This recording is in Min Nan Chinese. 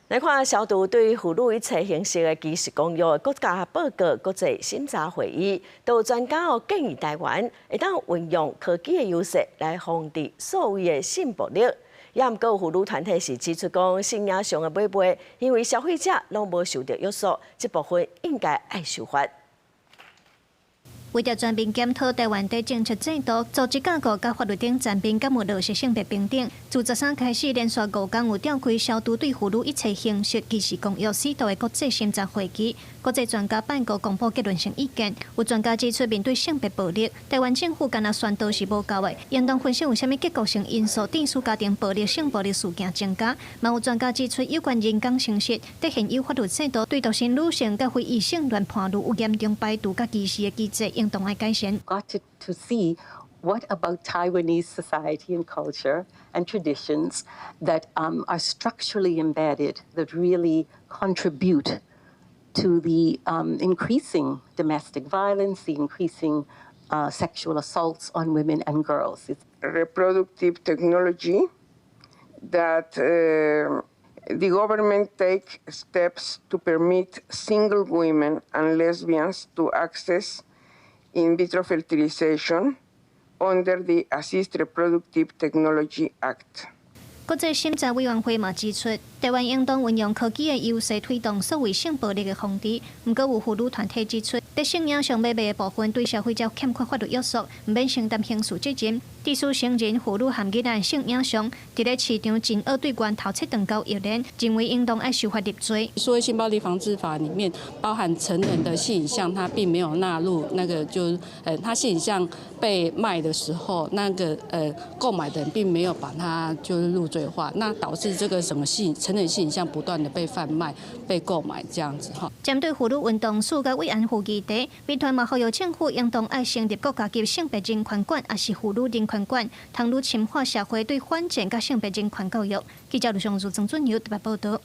來看消除對婦女一切形式的歧視公約國家報告國際審查會議，都有專家哦建議台灣會當運用科技的優勢來防治所謂的性暴力。也毋過婦女團體是指出講，性影像的買賣，因為消費者攏無受著約束，這部分應該愛修法。為著全面檢討台灣的政策制度、組織架構佮法律等層面，敢有落實性別平等。自13開始，連續5工有召開消除對婦女一切形式歧視公約四度的國際審查會議。國際專家拜五公布結論性意見，有專家指出，面對性別暴力，台灣政府干焦宣導是無夠的，應當分析有啥物結構性因素，致使家庭暴力、性暴力事件增加。嘛有專家指出，有關人工生殖，佇現有法律制度對獨身女性佮非異性戀伴侶有嚴重排除佮歧視的機制，應當愛改善。 Got to see what about Taiwanese society and culture and traditions that are structurally embedded that really contribute to the increasing domestic violence, the increasing sexual assaults on women and girls. It's reproductive technology that the government take steps to permit single women and lesbians to access in vitro fertilization under the Assisted Reproductive Technology Act. 國際審查委員會嘛指出，台灣應當運用科技的優勢推動所謂性暴力的防治。毋過有婦女團體指出，佇性影像買賣的部分對消費者欠缺法律約束，毋免承擔刑事責任。致使成人、婦女和囡仔性影像佇咧市場真額對源頭切斷交易鏈，認為應當愛修法立罪。數位性暴力防治法裡面包含成人的性影像，它並沒有納入那個就，他性影像被賣的時候，那個購買的人並沒有把它就是入罪化，那導致這個什麼性成人性影像不斷的被販賣、被購買這樣子哈。針對婦女運動署佮慰安婦議題，民團嘛呼籲政府應當愛成立國家級性別人權館，抑是婦女人權館，通愈深化社會對反戰佮性別人權教育。記者盧尚如、曾俊友特別報道。